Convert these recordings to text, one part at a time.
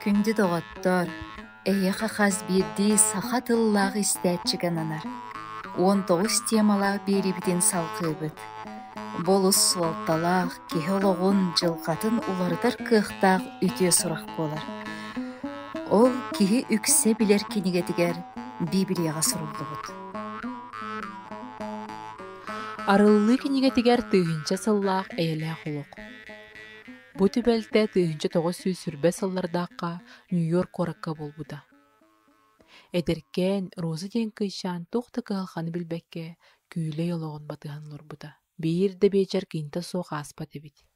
Күндү доҕоттор, эһиэхэ хас биирдии саха тыллаах истээччигэ ананар 19 темалаах биэриибитин салҕыыбыт. Бу олус суолталаах, киһи олоҕун, дьылҕатын уларытар кыахтаах үтүө сурах буолар. Ол киһи үксэ билэр кинигэтигэр Библияҕа суруллубут. Арыллыы кинигэтигэр тыһыынча сыллаах эйэлээх олох. Бу түбэлтэ 1920 сыллардаахха Нью-Йорк куоракка буолбута. Эдэркээн Роза диэн кыысчаан туох да кыһалҕаны билбэккэ күүлэй олоҕун батыһан олорбута. Биир да биэчэр кинитэ суох ааспат эбит.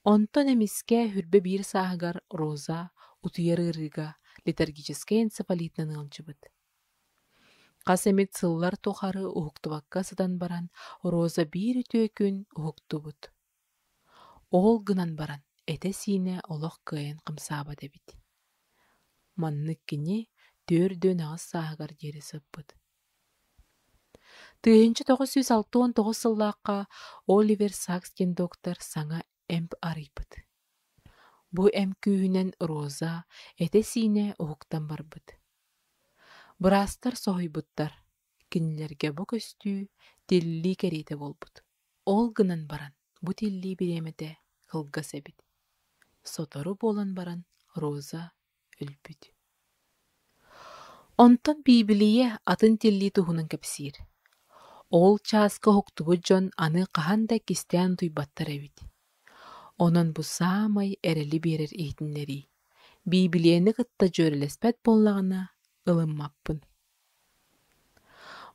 Онтон эмискэ хүрбэ биир сааһыгар Роза утуйар ыарыыга летаргическай энцефалитынан ыалдьыбыт. Хас эмит сыллар тухары уһуктубакка сытан баран Роза биир үтүө күн уһуктубут. Ол гынан баран этэ-сиинэ олох кыайан хамсаабат эбит. Маннык кини 48 сааһыгар диэри сыппыт. 1969 сыллаахха Оливер Сакс диэн доктор саҥа эмп арыйбыт. Бу эмп күүһүнэн Роза этэ-сиинэ уһуктан барбыт. Быраастар соһуйбуттар, кинилэргэ бу көстүү тиллии кэриэтэ буолбут. Ол гынан баран бу тиллии бириэмэтэ кылгас эбит. Сотору буолан баран Роза өлбүт. Онтон Биибилийэ атын тиллии туһунан кэпсиир. Ол чааска уһуктубут дьон аны хаһан да кистээн утуйбаттар эбит. Онон бу саамай эрэли биэрэр иһитиннэрии. Биибилийэни кытта дьүөрэлэспэт буоллаҕына, ылыммаппын.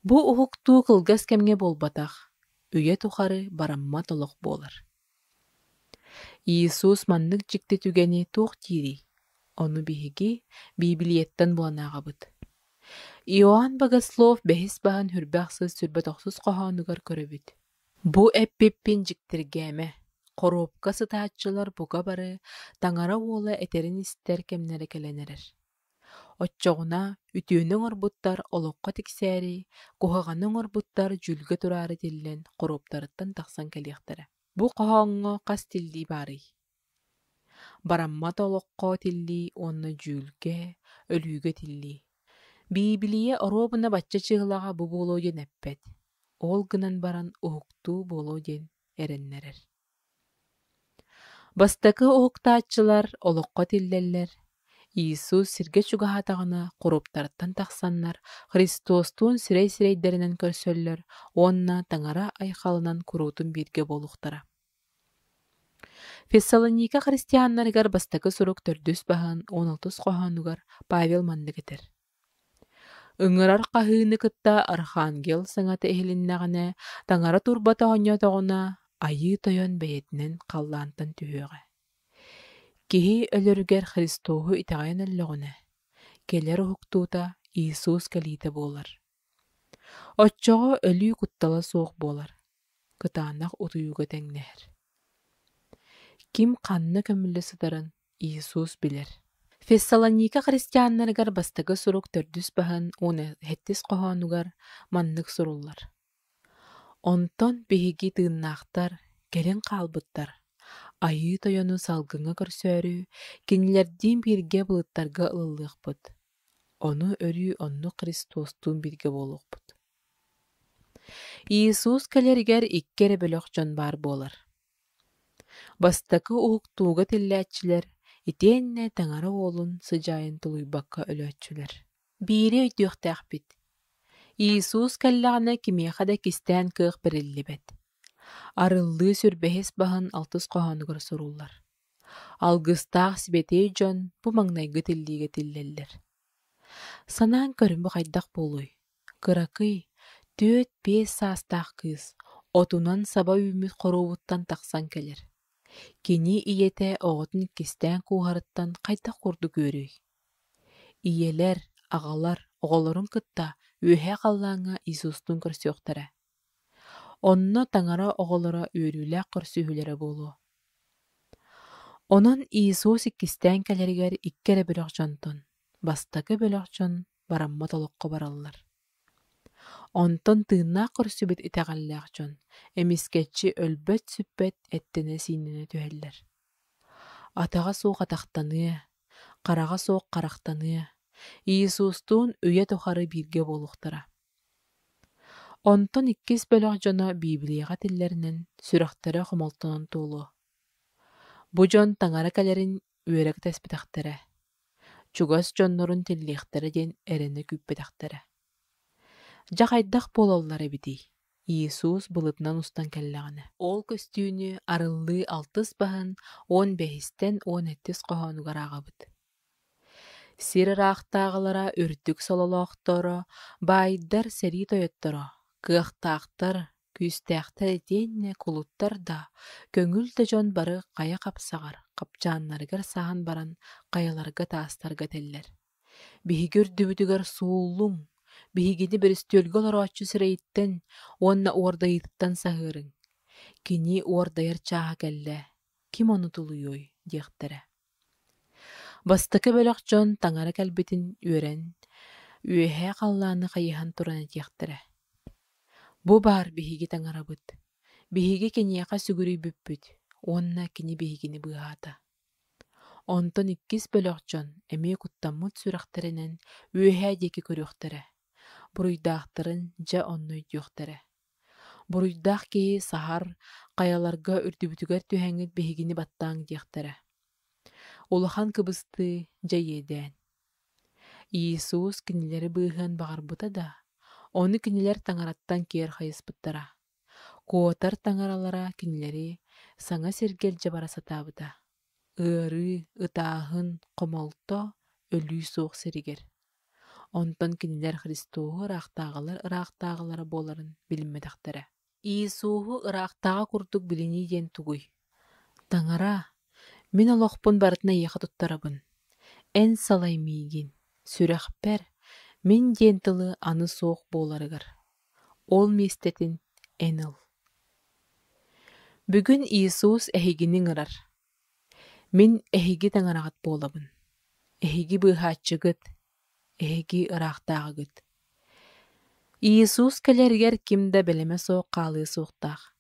Бу уһуктуу кылгас кэмҥэ буолбатах, үйэ тухары бараммат олох буолар. Иисус маннык дьикти түгэни туох диирий? Ону биһиги Биибилийэттэн булан ааҕабыт. Иоанн Богослов бэһис баһын хүрбэ ахсыс сүрбэ тохсус хоһоонугар көрөбүт. Бу эппиппин дьиктиргээмэ, хоруопка сытааччылар бука бары Таҥара уола этэрин истэр кэмнэрэ кэлэн эрэр. Оччоҕуна үтүөнү оҥорбуттар олоххо тиксээри, куһаҕаны оҥорбуттар дьүүлгэ тураары тиллэн хоруоптарыттан тахсан кэлиэхтэрэ. Бу хоһооҥҥо хас тиллии баарый? Бараммат олоххо тиллии уонна дьүүлгэ, өлүүгэ тиллии. Биибилийэ оруобуна бачча чыһылаҕа бу буолуо диэн эппэт, ол гынан баран уһуктуу буолуо диэн эрэннэрэр. Бастакы уһуктааччылар олоххо тиллэллэр, Иисус сиргэ чугаһаатаҕына хоруоптарыттан тахсаннар Христостуун сирэй-сирэйдэринэн көрсөллөр уонна Таҥара айхалынан куруутун бииргэ буолуохтара. Фессалоника христианнарыгар бастакы сурук төрдүс баһын 16 хоһоонугар Павел маннык этэр: Ыҥырар хаһыыны кытта архангел саҥата иһилиннэҕинэ, Таҥара турбата оонньоотоҕуна, Айыы Тойон бэйэтинэн халлаантан түһүөҕэ. Киһи өлөрүгэр Христоһу итэҕэйэн өллөҕүнэ, кэлэр уһуктуута Иисус кэлиитэ буолар. Оччоҕо өлүү куттала суох буолар, кытаанах утуйууга тэҥнэһэр. Ким ханна көмүллэ сытарын Иисус билэр. Фессалоника христианнарыгар бастакы сурук төрдүс баһын уонна сэттис хоһоонугар маннык суруллар: «Онтон биһиги тыыннаахтар, кэлин хаалбыттар, Айыы Тойону салгыҥҥа көрсөөрү, кинилэрдиин бииргэ былыттарга ылыллыахпыт. Ону өрүү оннук Христостуун бииргэ буолуохпут». Иисус кэлэригэр икки эрэ бөлөх дьон баар буолар. Бастакы уһуктууга тиллээччилэр итиэннэ Таҥара уолун сыдьаайын тулуйбакка өлөөччүлэр. Биири өйдүөхтээхпит: Иисус кэллэҕинэ кимиэхэ да кистээн кыах бэриллибэт. Арыллыы сүрбэһис баһын алтыс хоһоонугар суруллар. Алгыстаах сибэтиэй дьон бу маҥнайгы тиллиигэ тиллэллэр. Санаан көрүн бу хайдах буолуой? Кыракый, 4-5 саастаах кыыс отунан саба үүммүт хоруобуттан тахсан кэлэр. Кини ийэтэ оҕотун иккистээн кууһарыттан хайдах курдук үөрүөй? Ийэлэр, аҕалар оҕолорун кытта үөһээ халлааҥҥа Иисустуун көрсүөхтэрэ. Онно Таҥара оҕолоро үөрүүлээх көрсүһүүлэрэ буолуо. Онон Иисус иккистээн кэлэригэр икки эрэ бөлөх дьонтон, бастакы бөлөх дьон бараммат олоххо бараллар. Онтон тыыннаах көрсүбүт итэҕэллээх дьон эмискэччи өлбөт-сүппэт эттэнэ-сииннэнэ түһэллэр. Атаҕа суох атахтаныа, Хараҕа суох харахтаныа, Иисустуун үйэ тухары бииргэ буолуохтара. Онтон иккис бөлөх дьоно Библияҕа этиллэринэн сүрэхтэрэ хомолтонон туолуо. Бу дьон Таҥара кэлэрин үөрэ кэтэспэтэхтэрэ, чугас дьоннорун тиллиэхтэрэ диэн эрэнэ күүппэтэхтэрэ. Дьэ хайдах буолаллар эбитий, Иисус былытынан устан кэллэҕинэ? Ол көстүүнү арыллыы алтыс баһын уон бэһистэн уон сэттис хоһоонугар ааҕабыт. Сир ыраахтааҕылара үрдүк сололоохторо, баайдар сэрии тойотторо, кыахтаахтар, күүстээхтэр итиэннэ кулуттар да, көҥүл да дьон бары хайа хапсаҕар, хапчааннарыгар саһан баран хайаларга таастарга этэллэр: «Биһиги үрдүбүтүгэр сууллуҥ, биһигини бөрүстүөлгэ олорооччу сирэйиттэн уонна уордайыытыттан саһыарыҥ, кини уордайар чааһа кэллэ, ким ону тулуйуой?» диэхтэрэ. Бастакы бөлөх дьон таҥара кэлбитин үөрэн, үөһээ халлааны хайыһан туран этиэхтэрэ: «Бу баар биһиги таҥарабыт, биһиги киниэхэ сүгүрүйбүппүт уонна кини биһигини быыһаата». Онтон иккис бөлөх дьон эмиэ куттаммыт сүрэхтэринэн үөһээ диэки көрүөхтэрэ, буруйдаахтарын дьэ онно өйдүөхтэрэ. Буруйдаах киһи саһар, хайаларга үрдүбүтүгэр түһэҥҥит биһигини баттааҥ диэхтэрэ. Улахан кыбыстыы дьэ иэдээн. Иисус кинилэри быыһыан баҕарбыта да, ону кинилэр таҥараттан киэр хайыспыттара. Куотар таҥаралара кинилэри саҥа сиргэ илдьэ бара сатаабыта. Ыарыы, ытааһын, хомолто, өлүү суох сиригэр. Онтон кинилэр Христоһу ыраахтааҕылар ыраахтааҕылара буоларын билиммэтэхтэрэ. Иисуһу ыраахтааҕы курдук билинии диэн тугуй? Таҥара, мин олохпун барытын эйиэхэ туттарабын. Эн салай миигин, сүрэхпэр, мин диэн тылы аны суох буоларыгар. Ол миэстэтин эн ыл. Бүгүн Иисус эһигини ыҥырар. Мин эһиги таҥараҕыт буолабын. Эһиги быыһааччыгыт, эһиги ыраахтааҕыгыт. Иисус кэлэригэр ким да бэлэмэ суох хаалыа суохтаах.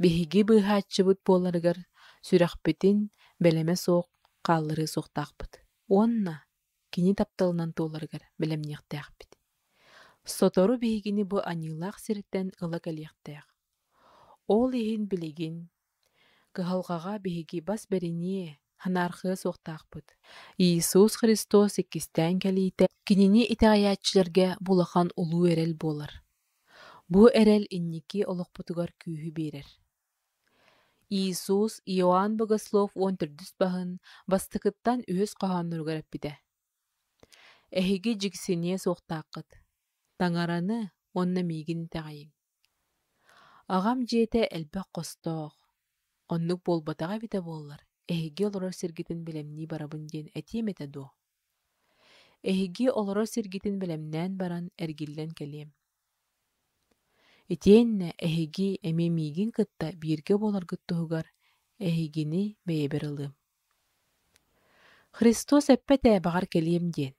Биһиги быыһааччыбыт буоларыгар сүрэхпитин бэлэмэ суох хаалларыа суохтаахпыт уонна кини тапталынан туоларыгар бэлэмниэхтээхпит. Сотору биһигини бу аньыылаах сиртэн ыла кэлиэхтээх. Ол иһин билигин кыһалҕаҕа биһиги бас бэриниэ, анаархыа суохтаахпыт. Иисус Христос иккистээн кэлиитэ кинини итэҕэйээччилэргэ бу улахан улуу эрэл буолар. Бу эрэл инники олохпутугар күүһү биэрэр. Иисус Иоанн Богослов уон төрдүс баһын бастакыттан үһүс хоһоонноругар эппитэ: «Эһиги дьиксиниэ суохтааххыт, Таҥараны уонна миигин итэҕэйиҥ. Аҕам дьиэтэ элбэх хостоох, оннук буолбатаҕа эбитэ буоллар, эһиги олорор сиргитин бэлэмнии барабын диэн этиэм этэ дуо? Эһиги олорор сиргитин бэлэмнээн баран эргиллэн кэлиэм. Итиэннэ эһиги эмиэ миигин кытта бииргэ буоларгыт туһугар эһигини бэйэбэр ылыам. Христос эппэт ээ баҕар кэлиэм диэн.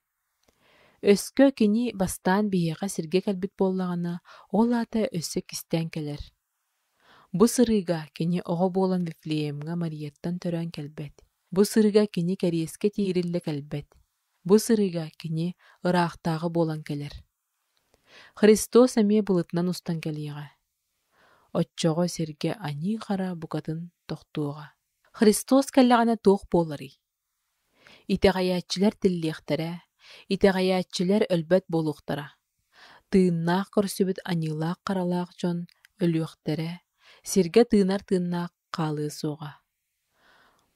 Өскө кини бастаан биһиэхэ сиргэ кэлбит буоллаҕына, ол аата өссө кистээн кэлэр. Бу сырыыга кини оҕо буолан Вифлеемҥа Марияттан төрөөн кэлбэт. Бу сырыыга кини кэриэскэ тиириллэ кэлбэт. Бу сырыыга кини ыраахтааҕы буолан кэлэр. Христос эмиэ былытынан устан кэлиэҕэ. Оччоҕо сиргэ аньыы-хара букатын тохтуоҕа. Христос кэллэҕинэ туох буоларый? Итэҕэйээччилэр тиллиэхтэрэ, итэҕэйээччилэр өлбөт буолуохтара. Тыыннаах көрсүбүт аньыылаах-харалаах дьон өлүөхтэрэ, сиргэ тыынар тыыннаах хаалыа суоҕа.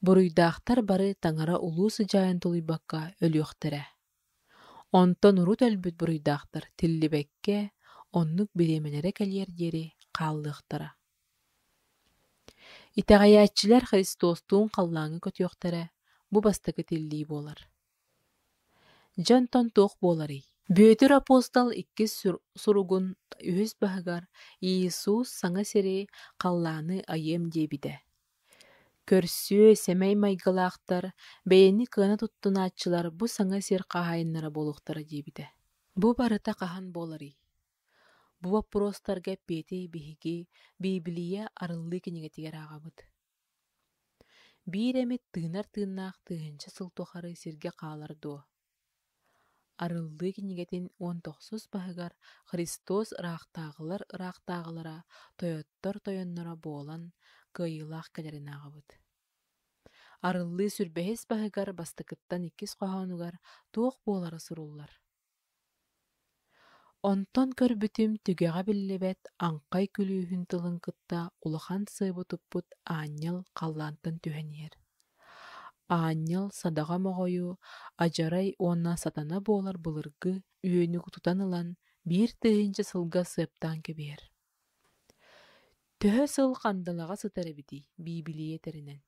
Буруйдаахтар бары Таҥара улуу сыдьаайын тулуйбакка өлүөхтэрэ. Онтон урут өлбүт буруйдаахтар тиллибэккэ, оннук бириэмэлэрэ кэлиэр диэри хааллыахтара. Итэҕэйээччилэр Христостуун халлааҥҥа көтүөхтэрэ, бу бастакы тиллии буолар. Дьэ онтон туох буоларый? Бүөтүр апостол иккис суругун үһүс баһыгар Иисус саҥа сири, халлааны айыам диэбитэ. Көрсүө, сэмэй майгылаахтар, бэйэни кыана туттунааччылар бу саҥа сир хаһаайыннара буолуохтара диэбитэ. Бу барыта хаһан буоларый? Бу боппуруостарга эппиэти биһиги Биибилийэ арыллыы кинигэтигэр ааҕабыт. Биир эмит тыынар тыыннаах тыһыынча сыл тухары сиргэ хаалар дуо? Арыллыы кинигэтин уон тохсус баһыгар Христос ыраахтааҕылар ыраахтааҕылара, тойоттор тойонноро буолан кыайыылаах кэлэрин ааҕабыт. Арыллыы сүрбэһис баһыгар бастакыттан иккис хоһоонугар туох буолара суруллар. Онтон көрбүтүм түгэҕэ биллибэт аҥхай күлүүһүн тылын кытта улахан сыабы туппут аанньал халлаантан түһэн иһэр. Аанньал садаҕа моҕойу, адьарай уонна сатана буолар былыргы үөнү тутан ылан биир тыһыынча сылга сыаптаан кэбиһэр. Төһө сыл хандалаҕа сытар эбитий, Биибилийэ этэринэн.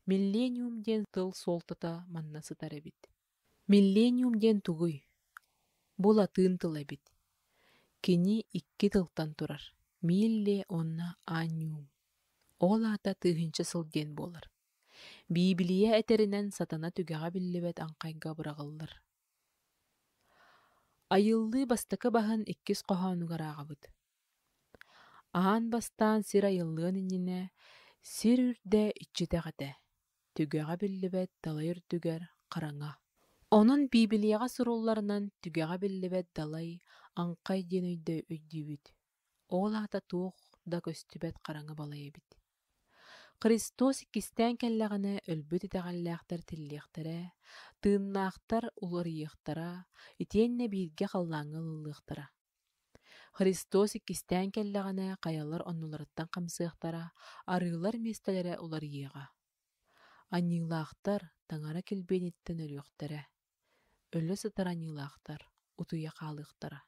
Миллениум диэн тыл суолтата манна сытар эбит. Миллениум диэн тугуй? Бу латыын тыл эбит. Кини икки тылтан турар: милле уонна анньуум. Ол аата тыһыынча сыл диэн буолар. Биибилийэ этэринэн сатана түгэҕэ биллибэт аҥхайга быраҕыллар. Айыллыы бастакы баһын иккис хоһоонугар ааҕабыт. Аан бастаан сир айыллыан иннинэ сир үрдэ иччитэх этэ, түгэҕэ биллибэт далай үрдүгэр хараҥа. Онон Биибилийэҕэ сурулларынан түгэҕэ биллибэт далай аҥхай диэн өйдүүбүт. Ол аата туох да көстүбэт хараҥа балай эбит. Христос иккистээн кэллэҕинэ өлбүт итэҕэллээхтэр тиллиэхтэрэ, тыыннаахтар уларыйыахтара, итиэннэ бииргэ халлааҥҥа ылыллыахтара. Христос иккистээн кэллэҕинэ хайалар оннуларыттан хамсыахтара, арыылар миэстэлэрэ уларыйыаҕа. Аньыылаахтар Таҥара килбиэниттэн өлүөхтэрэ, өлө сытар аньыылаахтар утуйа хаалыахтара.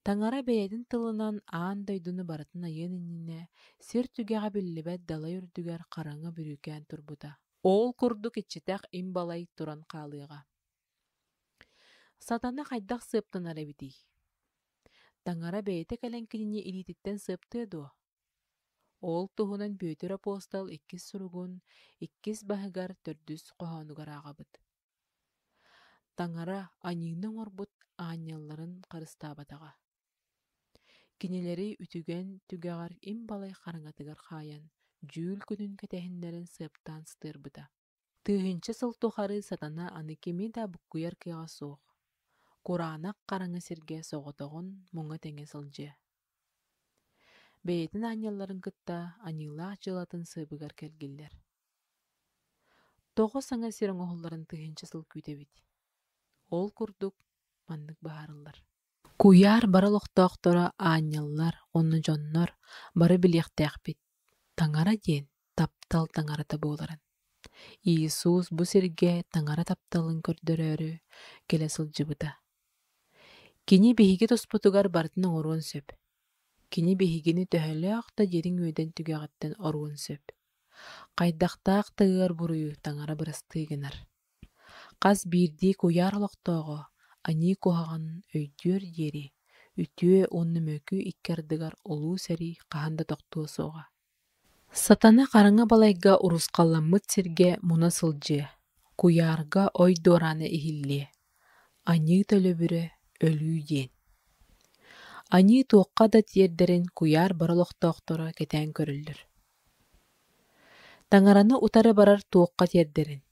Таҥара бэйэтин тылынан аан дойдуну барытын айыан иннинэ сир түгэҕэ биллибэт далай үрдүгэр хараҥа бүрүүкээн турбута. Ол курдук иччитэх им балай туран хаалыаҕа. Сатана хайдах сыаптанар эбитий? Таҥара бэйэтэ кэлэн кинини илиититтэн сыаптыа дуо? Ол туһунан Бүөтүр Апостол иккис суругун иккис баһыгар төрдүс хоһоонугар ааҕабыт. Таҥара аньыыны оҥорбут аанньалларын харыстаабатаҕа. Кинилэри үтүгэн түгэҕэр им балай хараҥатыгар хаайан, дьүүл күнүн кэтэһиннэрэн сыаптаан сытыарбыта. Тыһыынча сыл тухары сатана аны кими да буккуйар кыаҕа суох, кураанах хараҥа сиргэ соҕотоҕун муҥа тэҥэ сылдьыа. Бэйэтин аанньалларын кытта аньыылаах дьыалатын сыабыгар кэлгиллэр. Тоҕо саҥа сир оҥоһулларын тыһыынча сыл күүтэбит. Ол курдук маннык быһаарыллар. Куйаар бары олохтоохторо аанньаллар уонна дьоннор бары билиэхтээхпит, Таҥара диэн таптал таҥарата буоларын. Иисус бу сиргэ Таҥара тапталын көрдөрөөрү кэлэ сылдьыбыта. Кини биһиги туспутугар барытын оҥоруон сөп. Кини биһигини төһөлөөх да дириҥ үөдэн түгэҕиттэн оруон сөп. Хайдахтаах да ыар буруйу Таҥара бырастыы гынар. Хас биирдии куйаар олохтооҕо аньыы куһаҕанын өйдүөр диэри үтүө уонна мөкү икки ардыгар улуу сэрии хаһан да тохтуо суоҕа. Сатана хараҥа балайга урусхалламмыт сиргэ муна сылдьыа, куйаарга ой дуораана иһиллиэ, аньыы төлөбүрэ өлүү диэн. Аньыы туохха да тиэрдэрин куйаар бары олохтоохторо кэтээн көрөллөр. Таҥараны утары барар туохха тиэрдэрин,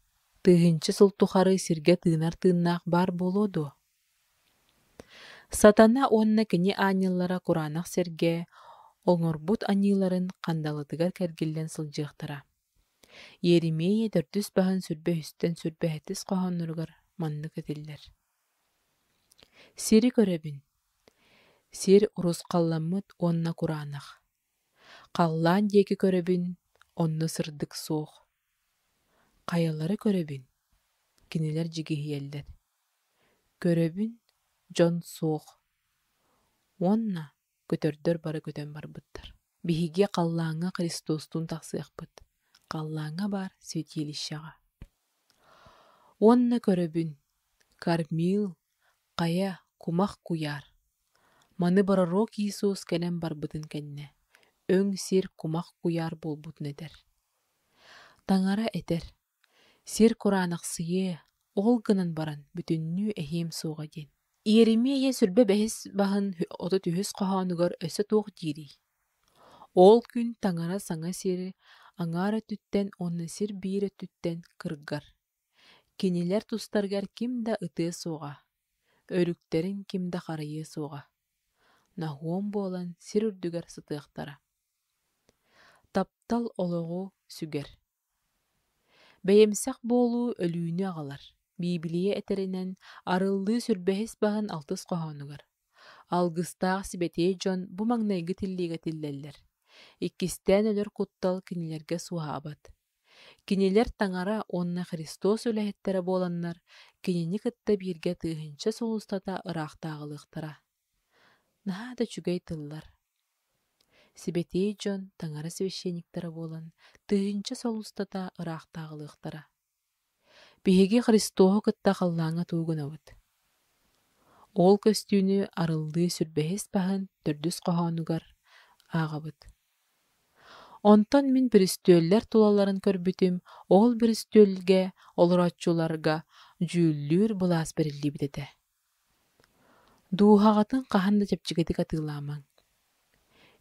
тыһыынча сыл тухары сиргэ тыынар тыыннаах баар буолуо дуо? Сатана уонна кини аанньаллара кураанах сиргэ оҥорбут аньыыларын хандалытыгар кэргиллэн сылдьыахтара. Иеремия төрдүс баһын сүрбэ үһүстэн сүрбэһэтис хоһоонноругар маннык этиллэр: Сири көрөбүн, сир урусхалламмыт уонна кураанах. Халлаан диэки көрөбүн, онно сырдык суох. Хайалары көрөбүн, кинилэр дьигиһийэллэр. Көрөбүн, дьон суох. Уонна көтөрдөр бары көтөн барбыттар. Биһиги халлааҥҥа Христостуун тахсыахпыт, халлааҥҥа баар святилищеҕа. Уонна көрөбүн, Кармил, хайа, кумах куйаар. Маны пророк Иисус кэлэн барбытын кэннэ, өҥ сир кумах куйаар буолбутун этэр. Таҥара этэр: «Сир кураанахсыйыа, ол гынан баран бүтүннүү эһиэм суоҕа» диэн. Иеремия сүрбэ бэһис баһын отут үһүс хоһоонугар өссө туох диирий? Ол күн Таҥара саҥа сири аҥаар өттүттэн уонна сир биир өттүттэн кыргар. Кинилэр тустарыгар ким да ытыа суоҕа, өлүктэрин ким да харайыа суоҕа. Ноһуом буолан сир үрдүгэр сытыахтара. Таптал олоҕу сүгэр. Бэйэмсэх буолуу өлүүнү аҕалар. Биибилийэ этэринэн, арыллыы сүрбэһис баһын алтыс хоһоонугар. Алгыстаах сибэтиэй дьон бу маҥнайгы тиллиигэ тиллэллэр. Иккистээн өлөр куттал кинилэргэ суоһаабат. Кинилэр Таҥара уонна Христос үлэһиттэрэ буоланнар, кинини кытта бииргэ тыһыынча сыл устата ыраахтааҕылыахтара. Наһаа да үчүгэй тыллар. Сибэтиэй дьон Таҥара священниктара буолан, тыһыынча сыл устата ыраахтааҕылыахтара. Биһиги Христоһу кытта халлааҥҥа тугу гынабыт? Ол көстүүнү арыллыы сүрбэһис баһын төрдүс хоһоонугар ааҕабыт. Онтон мин бүрүстүөллэр тулаларын көрбүтүм, ол бүрүстүөлгэ олорооччуларга дьүүллүүр былаас бэриллибит этэ. Дууһаҕытын хаһан да чэпчэкитик атыылаамаҥ.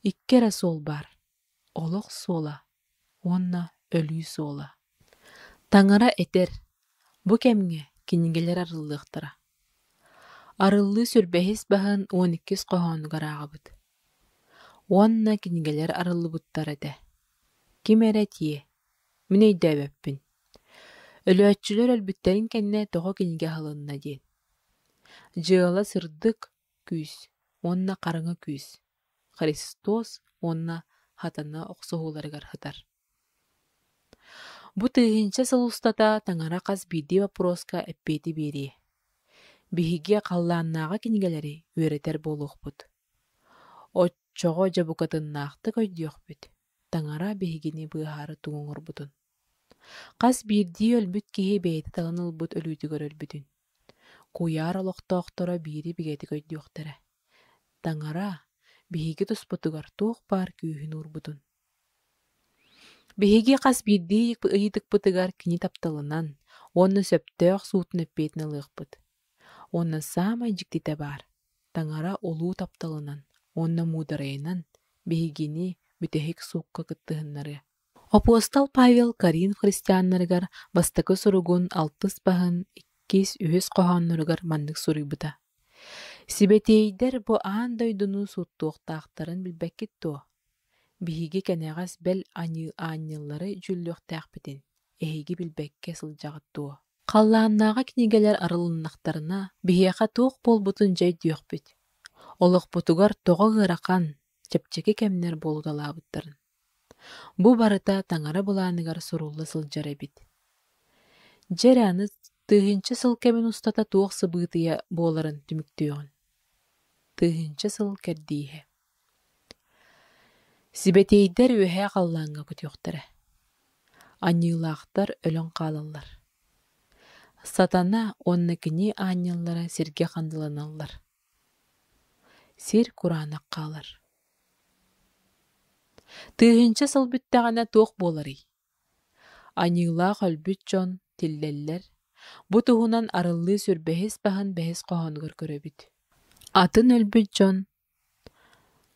Икки эрэ суол баар: олох суола уонна өлүү суола. Таҥара этэр: бу кэмҥэ кинигэлэр арыллыахтара. Арыллыы сүрбэһис баһын уон иккис хоһоонугар ааҕабыт. Уонна кинигэлэр арыллыбыттар этэ. Ким эрэ этиэ, мин өйдөөбөппүн. Өлөөччүлэр өлбүттэрин кэннэ тоҕо кинигэ аһылынна диэн. Дьыала сырдык күүс уонна хараҥа күүс, Христос уонна Сатана охсуһууларыгар сытар. Бу тыһыынча сыл устата Таҥара хас биирдии боппуруоска эппиэти биэриэ. Биһиги халлааннааҕы кинигэлэри үөрэтэр буолуохпут. Оччоҕо дьэ букатыннаахтык өйдүөхпүт, Таҥара биһигини быыһаары тугу оҥорбутун. Хас биирдии өлбүт киһи бэйэтэ талан ылбыт өлүүтүгэр өлбүтүн. Куйаар олохтоохторо биири бигэтик өйдүөхтэрэ: Таҥара биһиги туспутугар туох баар күүһүн уурбутун. Биһиги хас биирдии ыйытыкпытыгар кини тапталынан уонна сөптөөх суутун эппиэтин ылыахпыт. Уонна саамай дьиктитэ баар, Таҥара улуу тапталынан уонна муударайынан биһигини бүтэһик суукка кыттыһыннарыа. Апостол Павел Коринф христианнарыгар бастакы суругун алтыс баһын иккис, үһүс хоһоонноругар маннык суруйбута: «Сибэтиэйдэр бу аан дойдуну сууттуохтаахтарын билбэккит дуо? Биһиги кэнэҕэс бэл аанньаллары дьүүллүөхтээхпитин эһиги билбэккэ сылдьаҕыт дуо? Халлааннааҕы кинигэлэр арылыннахтарына, биһиэхэ туох буолбутун дьэ өйдүөхпүт, олохпутугар тоҕо ыарахан, чэпчэки кэмнэр буолуталаабыттарын. Бу барыта Таҥара былааныгар сурулла сылдьар эбит. Дьэ эрэ аны тыһыынча сыл кэмин устата туох сыбыытыйа буоларын түмүктүөҕүн. Тыһыынча сыл кэрдииһэ. Сибэтиэйдэр үөһээ халлааҥҥа көтүөхтэрэ. Аньыылаахтар өлөн хаалаллар. Сатана уонна кини аанньаллара сиргэ хандыланаллар. Сир кураанах хаалар. Тыһыынча сыл бүттэҕинэ туох буоларый? Аньыылаах өлбүт дьон тиллэллэр. Бу туһунан арыллыы сүрбэһис баһын бэһис хоһоонугар көрөбүт. Атын өлбүт дьон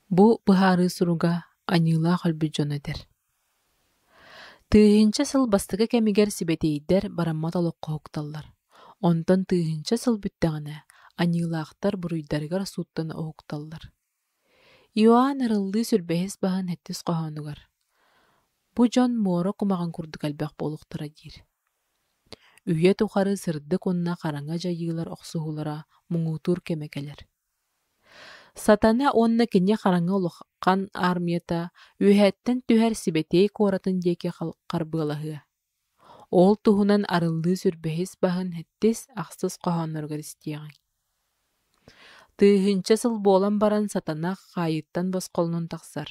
Бу быһаарыы суруга аньыылаах өлбүт дьону этэр. Тыһыынча сыл бастакы кэмигэр сибэтиэйдэр бараммат олоххо уһукталлар. Онтон тыһыынча сыл бүттэҕинэ аньыылаахтар буруйдарыгар сууттана уһукталлар. Иоанн арыллыы сүрбэһис баһын сэттис хоһоонугар «Бу дьон муора кумаҕын курдук элбэх буолуохтара» диир. Үйэ тухары сырдык уонна хараҥа дьайыылар охсуһуулара муҥутуур кэмэ кэлэр. Сатана уонна кини хараҥа улахан аармыйата үөһэттэн түһэр Сибэтиэй куоратын диэки харбыалаһыа. Ол туһунан арыллыы сүрбэһис баһын сэттис, ахсыс хоһоонноругар истиэҕиҥ. Тыһыынча сыл буолан баран Сатана хаайыыттан босхолонон тахсар.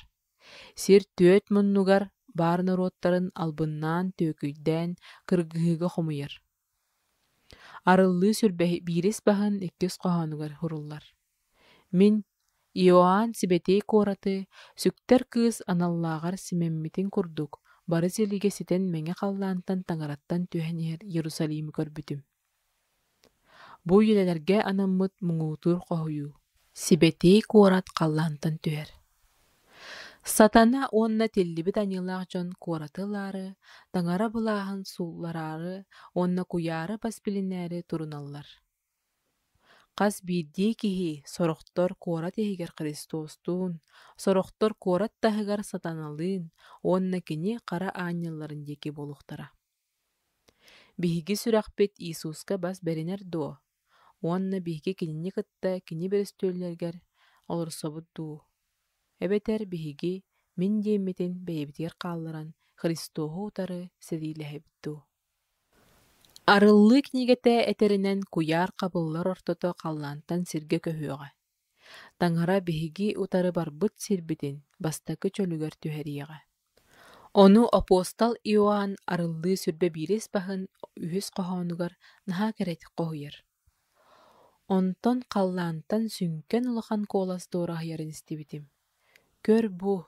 Сир түөрт муннугар баар норуоттарын албыннаан, түөкүйдээн, кыргыһыыга хомуйар. Арыллыы сүрбэһи биирис баһын иккис хоһоонугар суруллар: «Мин, Иоанн Сибэтиэй куораты, сүктэр кыыс аналлааҕар симэммитин курдук, бары силигэ ситэн мэҥэ халлаантан таҥараттан түһэн иһэр Иерусалимы көрбүтүм. Бу үйэлэргэ анаммыт муҥутуур хоһуйуу. Сибэтиэй куорат халлаантан түһэр. Сатана уонна тиллибит аньыылаах дьон куораты ылаары, таҥара былааһын сууллараары уонна куйаары бас билинээри туруналлар. Хас биирдии киһи сорохтор куорат иһигэр Христостуун, сорохтор куорат таһыгар Сатаналыын уонна кини хара аанньалларын диэки буолуохтара. Биһиги сүрэхпит Иисуска бас бэринэр дуо? Уонна биһиги кинини кытта кини бөрөстүөллэригэр олорсобут дуу? Эбэтэр биһиги мин диэммитин бэйэбитигэр хаалларан Христоһу утары сэриилэһэбит дуу? Арыллыы кинигэтэ этэринэн куйаар хабыллар ортото халлаантан сиргэ көһүөҕэ. Таҥара биһиги утары барбыт сирбитин бастакы чөлүгэр түһэриэҕэ. Ону апостол Иоанн Арыллыы сүрбэ биирис баһын үһүс хоһоонугар наһаа кэрэтик хоһуйар. Онтон халлаантан сүҥкэн улахан куолас дуораһыйарын истибитим: «Көр бу,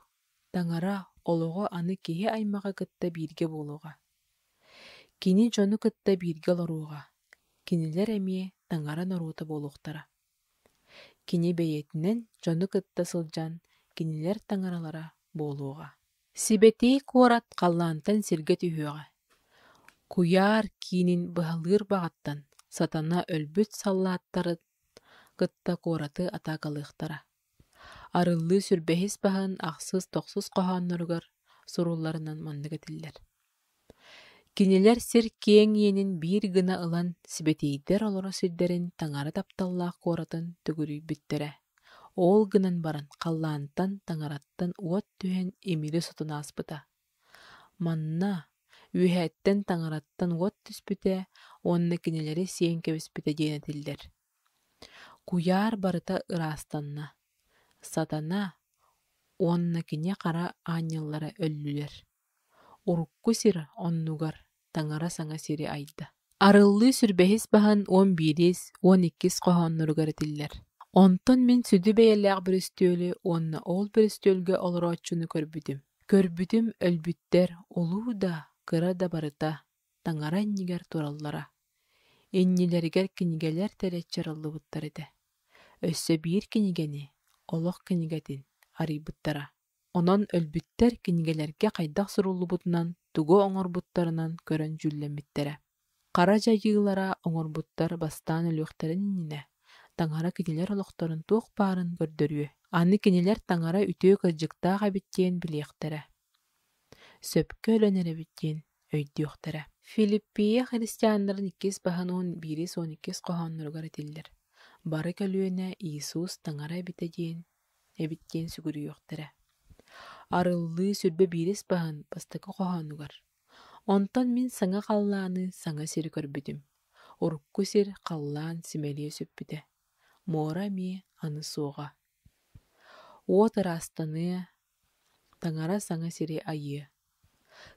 Таҥара олоҕо аны киһи аймаҕы кытта бииргэ буолуоҕа. Кини дьону кытта бииргэ олоруоҕа, кинилэр эмиэ Таҥара норуота буолуохтара. Кини бэйэтинэн дьону кытта сылдьан кинилэр Таҥаралара буолуоҕа». Сибэтиэй куорат халлаантан сиргэ түһүөҕэ, куйаар киинин быһалыыр баҕаттан сатана өлбүт саллааттарын кытта куораты атаакалыахтара. Арыллыы сүрбэһис баһын ахсыс-тохсус хоһоонноругар сурулларынан маннык этиллэр: Кинилэр сир киэҥ иэнин биир гына ылан сибэтиэйдэр олорор сирдэрин Таҥара тапталлаах куоратын төгүрүйбүттэрэ. Ол гынан баран халлаантан Таҥараттан уот түһэн имири сотон ааспыта. Манна үөһэттэн Таҥараттан уот түспүтэ уонна кинилэри сиэн кэбиспитэ диэн этиллэр. Куйаар барыта ыраастанна, сатана уонна кини хара аанньаллара өллүлэр. Урукку сир оннугар Таҥара саҥа сири айда. Арыллыы сүрбэһис баһын уон биирис, уон иккис хоһоонноругар этиллэр: Онтон мин сүдү бэйэлээх бөрүстүөлү уонна ол бөрүстүөлгэ олорооччуну көрбүтүм. Көрбүтүм өлбүттэр улуу да, кыра да барыта Таҥара иннигэр тураллара. Иннилэригэр кинигэлэр тэлэччи арыллыбыттар этэ. Өссө биир кинигэни, олох кинигэтин, арыйбыттара. Онон өлбүттэр кинигэлэргэ хайдах суруллубутунан, тугу оҥорбуттарынан көрөн дьүүллэммиттэрэ. Хара дьайыылара оҥорбуттар бастаан өлүөхтэрин иннинэ, Таҥара кинилэр олохторун туох баарын көрдөрүө. Аны кинилэр Таҥара үтүө кырдьыктаах эбит диэн билиэхтэрэ. Сөпкө өлөн эрэбит диэн өйдүөхтэрэ. Филиппия христианнарын иккис баһын уон биирис уон иккис хоһоонноругар этиллэр: «Бары көлүөнэ Иисус Таҥара эбитэ диэн эбит диэн сүгүрүйүөхтэрэ. Арыллыы сүрбэ биирис баһын бастакы хоһоонугар: Онтон мин саҥа халлааны, саҥа сири көрбүтүм. Урукку сир халлаан симэлийэ сүппүтэ, муора эмиэ аны суоҕа. Уот ыраастаныа, Таҥара саҥа сири айыа.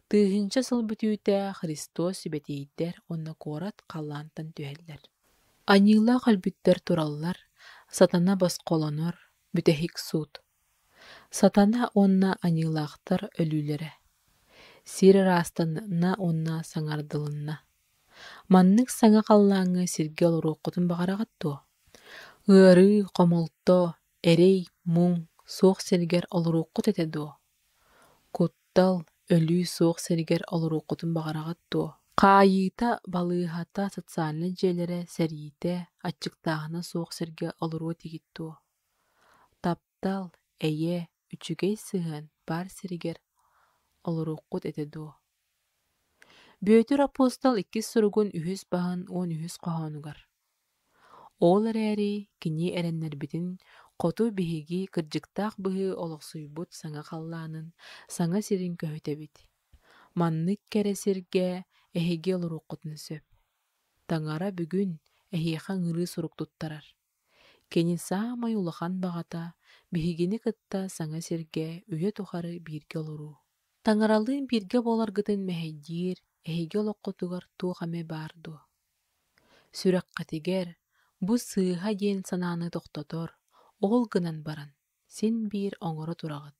Тыһыынча сыл бүтүүтэ Христос сибэтиэйдэр уонна куорат халлаантан түһэллэр. Аньыылаах өлбүттэр тураллар, сатана босхолонор, бүтэһик суут. Сатана уонна аньыылаахтар өлүүлэрэ. Сир ыраастанна уонна саҥардылынна. Маннык саҥа халлааҥҥа сиргэ олоруоххутун баҕараҕыт дуо? Ыарыы, хомолто, эрэй, муҥ суох сиригэр олоруоххут этэ дуо? Куттал, өлүү суох сиригэр олоруоххутун баҕараҕыт дуо? Хаайыыта, балыыһата, социальнай дьиэлэрэ, сэриитэ, аччыктааһына суох сиргэ олоруо этигит дуо? Таптал, эйэ, үчүгэй сыһыан баар сиригэр олоруоххут этэ дуо? Бүөтүр апостол иккис суругун үһүс баһын уон үһүс хоһоонугар: Ол эрээри кини эрэннэрбитин хоту биһиги кырдьыктаах быһыы олохсуйбут саҥа халлаанын, саҥа сирин көһүтэбит. Маннык кэрэ сиргэ эһиги олоруоххутун сөп. Таҥара бүгүн эһиэхэ ыҥырыы сурук туттарар. Кини саамай улахан баҕата биһигини кытта саҥа сиргэ үйэ тухары бииргэ олоруу. Таҥаралыын бииргэ буоларгытын мэһэйдиир эһиги олоххутугар туох эмэ баар дуо? Сүрэххитигэр бу сыыһа диэн санааны тохтотор, ол гынан баран син биир оҥоро тураҕыт.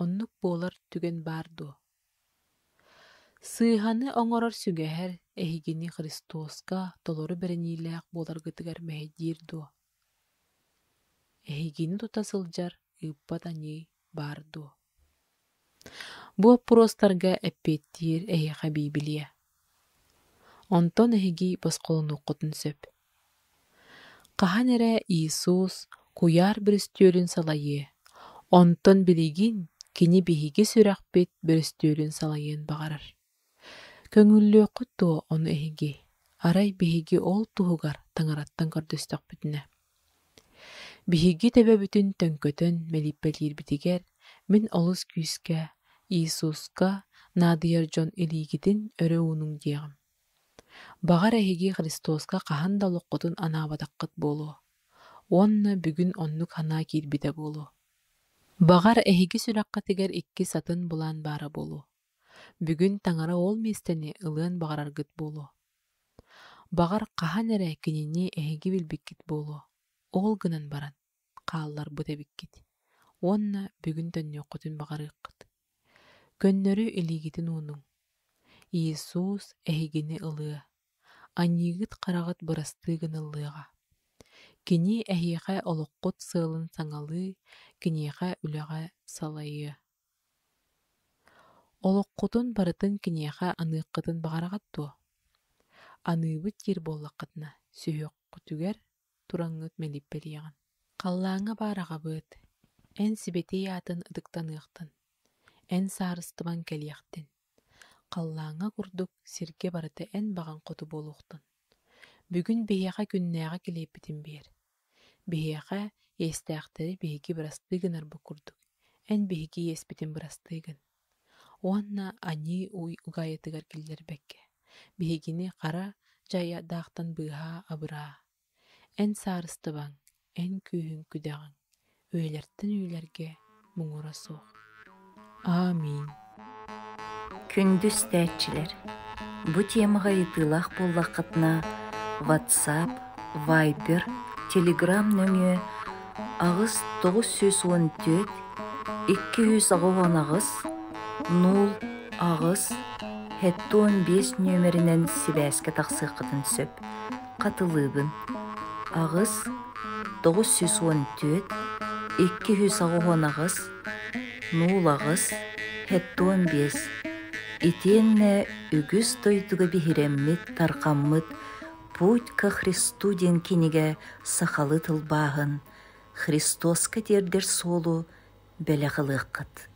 Оннук буолар түгэн баар дуо? Сыыһаны оҥорор сүгэһэр эһигини Христоска толору бэриниилээх буоларгытыгар мэһэйдиир дуо? Эһигини тута сылдьар ыыппат аньыы баар дуо? Бу боппуруостарга эппиэттиир эһиэхэ Биибилийэ. Онтон эһиги босхолонуоххутун сөп. Хаһан эрэ Иисус куйаар бүрүстүөлүн салайыа, онтон билигин кини биһиги сүрэхпит бүрүстүөлүн салайыан баҕарар. Көҥүллүөххүт дуо ону эһиги, арай биһиги ол туһугар Таҥараттан көрдөстөхпүтүнэ. Биһиги төбөбүтүн төҥкөтөн мэлииппэлиирбитигэр мин олус күүскэ Иисуска наадыйар дьон илиигитин өрө уунуҥ диэҕим. Баҕар эһиги Христоска хаһан да олоххутун анаабатаххыт буолуо уонна бүгүн оннук санаа киирбитэ буолуо. Баҕар эһиги сүрэххитигэр иккис атын былаан баара буолуо. Бүгүн Таҥара ол миэстэни ылыан баҕараргыт буолуо. Баҕар хаһан эрэ кинини эһиги билбиккит буолуо, ол гынан баран хаалларбыт эбиккит уонна бүгүн төннүөххүтүн баҕарыаххыт. Көннөрү илиигитин уунуҥ, Иисус эһигини ылыа, аньыыгыт-хараҕыт бырастыы гыныллыаҕа. Кини эһиэхэ олоххут сыалын саҥалыы, киниэхэ үлэҕэ салайыа. Олоххутун барытын киниэхэ аныаххытын баҕараҕыт дуо? Аныыбыт диир буоллаххытына, сүһүөххүтүгэр тураҥҥыт мэлиппэлиэҕин. Халлааҥҥа баар аҕабыт, эн сибэтиэй аатын ытыктаныахтын, эн саарыстыбаҥ кэлиэхтин, халлааҥҥа курдук сиргэ барыта эн баҕаҥ хоту буолуохтун. Бүгүн биһиэхэ күннээҕи килиэппитин биэр. Биһиэхэ иэстээхтэри биһиги бырастыы гынарбыт курдук, эн биһиги иэспитин бырастыы гын. Уонна аньыы угаайытыгар киллэрбэккэ, биһигини хара дьайдаахтан быыһаа абыраа. Эн саарыстыбаҥ, эн күүһүҥ-күдэҕиҥ, үйэлэртэн үйэлэргэ муҥура суох. Аминь. Күндү истээччилэр, бу темаҕа ыйытыылаах буоллаххытына WhatsApp, Viber, Telegram нөҥүө 8 914 288 0 8 75 нүөмэринэн сибээскэ тахсыаххытын сөп. Хатылыыбын: 8 914 288 0 8 75 Итиэннэ үгүс дойдуга биһирэммит, тарҕаммыт «Путь ко Христу» диэн кинигэ сахалыы тылбааһын «Христоска тиэрдэр суолу» бэлэх ылыаххыт.